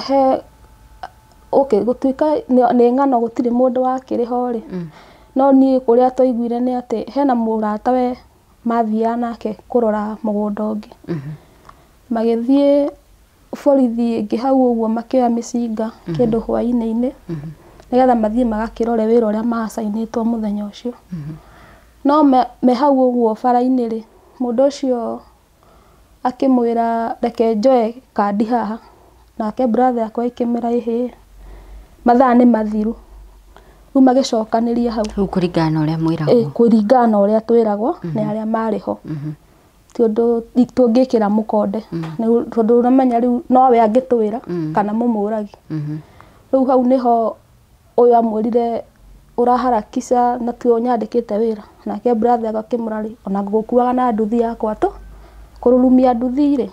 He okay, gũtuĩka nĩ ng'ano, gũtirĩ mũndũ wakĩrĩ ho rĩ, no niĩ ũrĩa twaiguire nĩ atĩ hena mũrata we mathiaga nake kũrora mũgũnda ũngĩ, magĩthiĩ borithi ĩngĩ hau ũguo, makĩoya mĩcinga kĩndũ hwainĩ-inĩ nĩgetha mathiĩ magakĩrore wĩra ũrĩa maacainĩtwo mũthenya ũcio. No me hau ũguo bara-inĩ rĩ, mũndũ ũcio akĩmwĩra, "Reke njoe kandi haha." Nake brother yakwa ĩkĩmwĩra, "Ĩhĩ, mathaa nĩ mathiru." Rĩu magĩcokanĩria hau. Rĩu kũringana na ũrĩa mwĩragwo. Kũringana na ũrĩa twĩragwo nĩ arĩa marĩ ho, ti ũndũ tũngĩkĩra mũkonde, tondũ ũramenya rĩu nowe angĩtwĩra kana mũmũragi. Rĩu hau nĩho ũyũ amwĩrire, "Ũraharakisha na tiwe ũnyandĩkĩte wĩra." Nake brother yakwa akĩmwĩra rĩ, "Ona ngũgũkuaga na nduthi yakwa tu kũrurumia nduthi rĩ."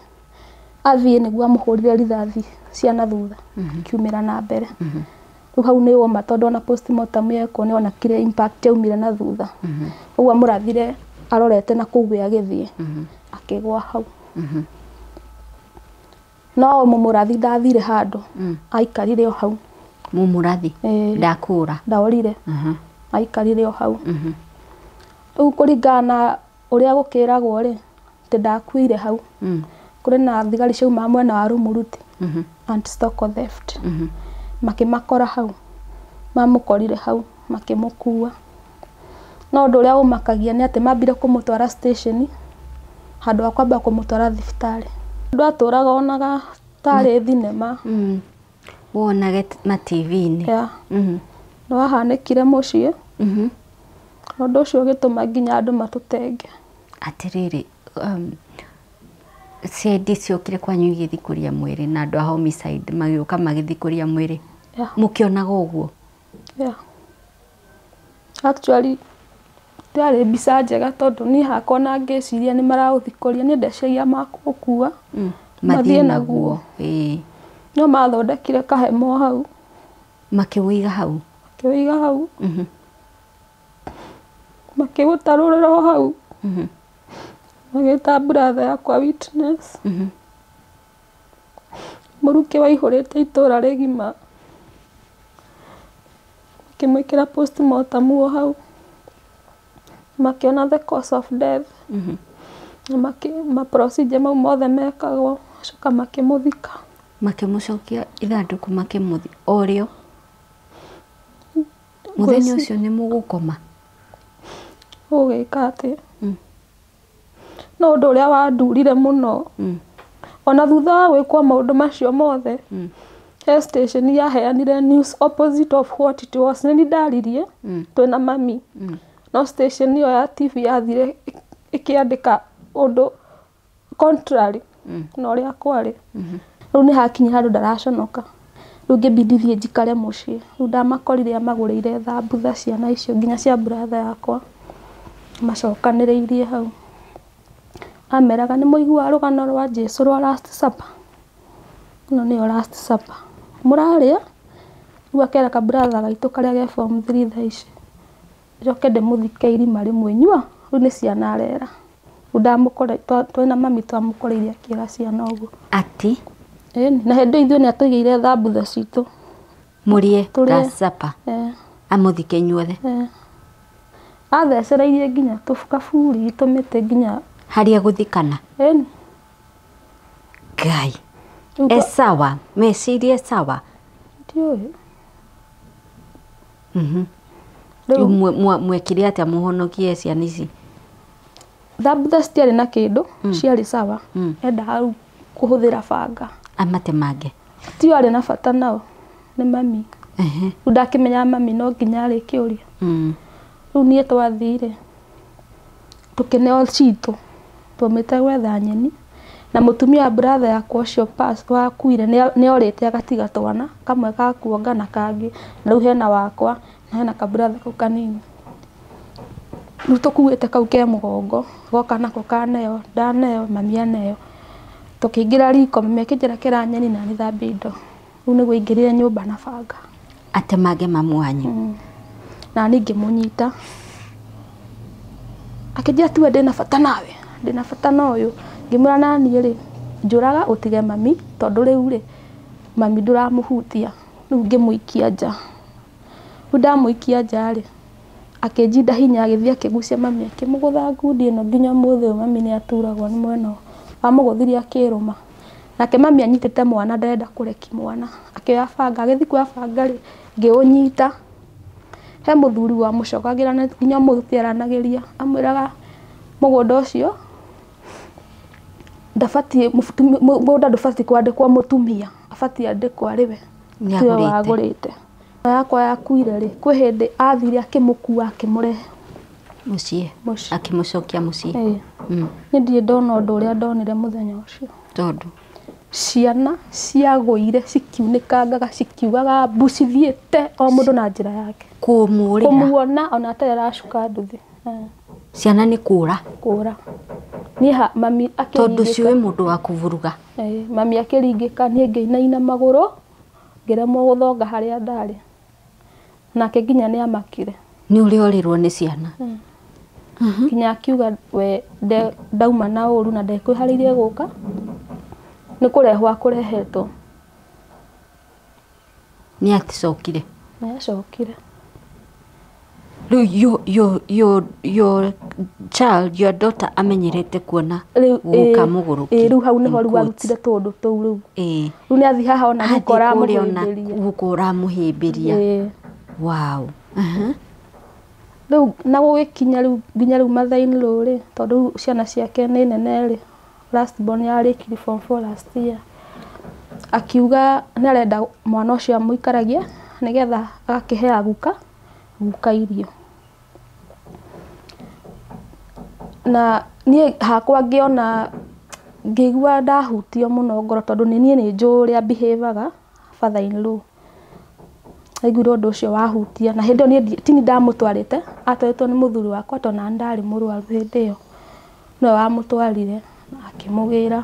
Athiĩ nĩguo amũhũrire rithathi cia na thutha, akiumĩra na mbere. Rĩu hau nĩ woma, tondũ ona postmortem yekwo nĩ onakire impact yaumire na thutha. Ũguo amũrathire arorete na kũu we agĩthiĩ akĩgwa hau. No mũmũrathi ndathire handũ, aikarire o hau. Mumũrathi? Ĩĩ. Ndakũra? Ndaorire, aikarire o hau. Rĩu kũringana na ũrĩa gũkĩragwo rĩ, atĩ ndakuire hau, kũrĩ na thigari ciaumaga mwena wa Rumuruti, anti stock theft, makĩmakora hau, mamũkorire hau makĩmũkua. No ũndũ ũrĩa ũmakagia nĩ atĩ mambire kũmũtwara station handũ ha kwamba kũmũtwara thibitarĩ. Ũndũ atũraga onaga tarĩ thinema. Wonage ma TV-inĩ. Yeah. Nĩ wahanĩkire mũciĩ. Ũndũ ũcio ũgĩtũma nginya andũ matũtenge. Atĩrĩrĩ, CID ciokire kwanyu igĩthikũria mwĩrĩ na andũ a homicide magĩũka magĩthikũria mwĩrĩ, mũkĩonaga ũguo? Yeah. Actually tiarĩ mbica njega, tondũ niĩ hakwa na ngĩciria nĩ maraũthikũria, niĩ ndeciragia makũũkua mathiĩ naguo. No mathondekire kahema o hau. Makĩwĩiga hau? Makĩwĩiga hau, makĩũtarũrĩra o hau, magĩta brother yakwa witness. Mũrukĩ waihũrĩte itũra rĩgima. Makĩmwĩkĩra postmortem o hau, makĩona the cause of death na ma procedure mau mothe mekagwo, coka makĩmũthika. Makĩmũcokia ithandũkũ, makĩmũthi o rĩo mũthenya ũcio. Nĩ mũgũkoma? Ũgĩka atĩa? No ũndũ ũrĩa wandurire mũno, ona thutha wa gwĩkwo maũndũ macio mothe, he station yaheanire news opposite of what it was. Nĩ niĩ ndaririe twĩna mami, no station ĩyo ya TV yathire ĩkĩandĩka ũndũ contrary na ũrĩa kwarĩ. Rĩu nĩ hakinya handũ ndaraconoka, rĩu ngĩbidi thiĩ njikare mũciĩ. Rĩu ndamakorire amagũrĩire thambutha ciana icio, nginya cia brother yakwa, macokanĩrĩirie hau. Ameraga, "Nĩ mũiguaga rũgano rwa Jesu rwa Last Supper? Ĩno nĩyo Last Supper mũrarĩa." Rĩu akera ka brother gaitũ karĩa ge form 3 thaa ici, "Njoke ndĩmũthike irima rĩmwe nyua." Rĩu nĩ ciana arera. Rĩu ndamũkora twĩna mami, twamũkoreire akĩra ciana ũguo. Ati? Ĩni, na hĩndĩ ĩyo ithuĩ nĩ atũigĩire thambutha citũ. Mũrĩe? Tũrĩe. Last Supper? Eh. Amũthike inyuothe? Eh. Athecereirie nginya tũkaburi tũmĩtĩ nginya harĩa gũthikana? Ĩni. Ngai. Rĩu E sawa, mecirie sawa? Ndiũĩ. Rĩu Rĩu mwekire atĩa mũhonokie ciana ici? Thambutha citiarĩ na kĩndũ, ciarĩ sawa. Endaga rĩu kũhũthĩra banga. Amatemange? Tio arĩ na bata nao, nĩ mami. Rĩu ndakĩmenyaga mami no nginya arĩkĩũria. Rĩu niĩ twathire tũkĩneo citũ, twaumĩte gwetha nyeni na mũtumia wa brother yakwa ũcio wakuire nĩ orĩte agatiga twana kamwe ga kuonga na kangĩ, na rĩu hena wakwa na hena ka brother kau kanini. Rĩu tũkuĩte kau ke mũgongo, goka nako kaneo, ndaneo, mami aneo, tũkĩingĩra riko, mami akĩnjĩra, "Kera nyeni na nĩthambie indo." Rĩu nĩguo aingĩrire nyũmba na banga. Atemange mamu wanyu? Na niĩ ngĩmũnyita, akĩnjĩra, "Tiwe ndĩna bata nawe, ndĩna bata na ũyũ." Ngĩmwĩra, "Naniĩ rĩ, njũraga ũtige mami, tondũ rĩu rĩ Mami ndũramũhutia. Rĩu ngĩmũikia nja. Rĩu ndamũikia nja rĩ, akĩnjinda hinya, agĩthiĩ akĩgucia mami, akĩmũgũtha ngundi ĩno nginya ũmũthĩ ũyũ mami nĩ aturagwo nĩ mwena ũyũ. Amũgũthire akĩrũma. Nake mami anyitĩte mwana, ndarenda kũreki mwana. Akĩoya banga, agĩthiĩ kuoya banga rĩ, ngĩũnyita. He mũthuri wamũcokagĩra na nginya ũmũthĩ tũtiaranagĩria. Amwĩraga mũgũnda ũcio ndabatiĩ, mũgũnda ndũbatiĩ kwandĩkwo mũtumia, abatiĩ andĩkwo arĩ we. Nĩ Tiwe agũrĩte. wagũrĩte. Yakwa yakuire rĩ, kwĩ hĩndĩ athire akĩmũkua akĩmũrehe Mũciĩ. Mũciĩ. Akĩmũcokia mũciĩ. Ĩĩ. Niĩ ndirĩ ndona ũndũ ũrĩa ndonire mũthenya ũcio. Tondũ Ciana ciagũire cikiunĩkangaga, cikiugaga mbu, cithiĩte o mũndũ na njĩra yake. Kũmũrĩra. Kũmuona ona atarĩ aracuka nduthi. Ciana nĩ kũra. Kũra. Niĩ ha mami Tondũ akĩringĩka. ciũĩ mũndũ wa kũvuruga. Ĩĩ, mami akĩringĩka, niĩ ngĩinaina magũrũ, ngĩremwo gũthonga harĩa ndarĩ. Nake nginya nĩ amakire. Nĩ ũrĩa orĩrwo nĩ ciana. Nginya akiuga we ndauma na ũru na ndekwĩharĩirie gũka, nĩ kũrehwo akũrehetwo. Nĩ acokire. Nĩ acokire. Rĩu your child, your daughter amenyerete kuona Rĩu guka mũgũrũki. Ĩĩ, rĩu hau nĩho in rĩu quotes. arutire tũũndũ tũu rĩu. Ĩĩ. Rĩu nĩ athiĩ haha ona Athiĩ guka kũrĩa ona ũramũhĩmbĩria. guka ũramũhĩmbĩria. Ĩĩ. Wow. Rĩu na gũgĩkinya rĩu nginya rĩu mother-in-law rĩ, tondũ rĩu ciana ciake nĩ nene rĩ, last born yarĩkirie form 4 last year. Akiuga nĩ arenda mwana ũcio amũikaragie nĩgetha agakĩheaga guka irio. Na niĩ hakwa ngĩona, ngĩigua ndahutio mũno ngoro, tondũ nĩ niĩ nĩ njũĩ ũrĩa behave-aga father-in-law. Ndaiguire ũndũ ũcio wahutia, na hĩndĩ ĩyo niĩ tini ndamũtwarĩte, atwarĩtwo nĩ mũthuri wakwa tondũ nani ndarĩ mũrwaru hĩndĩ ĩyo. Nĩwe wamũtwarire akĩmũgĩra.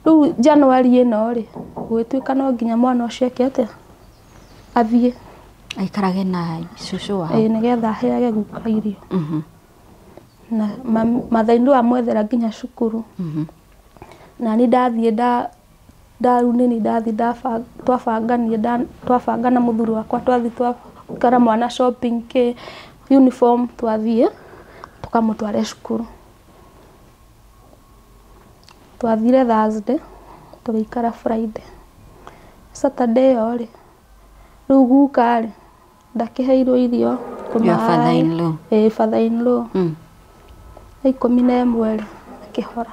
Rĩu January ĩno rĩ, gũgĩtuĩka no nginya mwana ũcio eke atĩa, athiĩ. Aikarage na cũcũ wao. Ĩĩ, nĩgetha aheage guka irio. Na mother-in-law amwethera nginya cukuru. Na niĩ ndathiĩ nda rĩu nĩ niĩ ndathiĩ twabangania, twabanga na mũthuri wakwa, twathiĩ twakora mwana shopping kĩ uniform, twathiĩ tũkamũtware cukuru. Twathire Thursday, tũgĩikara Friday. Saturday ĩyo rĩ, rĩu guka rĩ, ndakĩheirwo irio. Your father-in-law. Ĩĩ, father-in-law. Thaa 11 rĩ, akĩhora.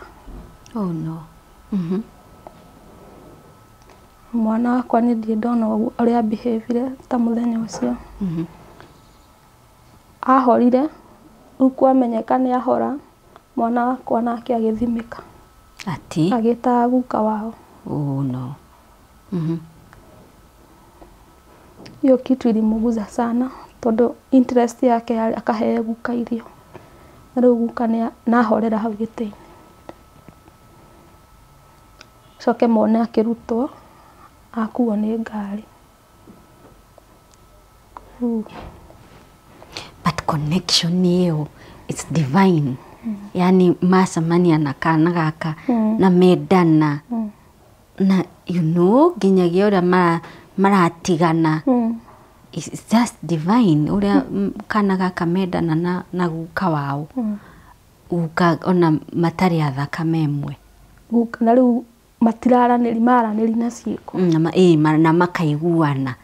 Oh no. Mwana wakwa niĩ ndirĩ ndona ũguo ũrĩa behave-ire ta mũthenya ũcio. Ahorire, rĩu kwamenyeka nĩ ahora, mwana wakwa nake agĩthimĩka. Ati? Agĩtaga guka wao. Oh no. Hiyo kitu ilimuguza sana tondũ interest yake yarĩ akaheo guka irio. Na rĩu guka nĩ nahorera hau gĩtĩ-inĩ. Coke mone akĩrutwo akuo nĩ ngari. Rĩu But connection ĩyo, it's divine. Yani macemania na kana gaka na mendana na nginyagia ũrĩa maratigana. It's just divine ũrĩa kana gaka mendana na guka wao. Guka ona matarĩ a thakame ĩmwe. Guka na rĩu matiraranĩri, maranĩri na ciĩko. Na makaiguana.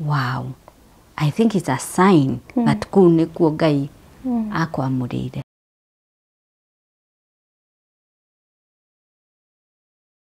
Wow. I think it's a sign that kũu nĩkuo Ngai akwamũrĩire.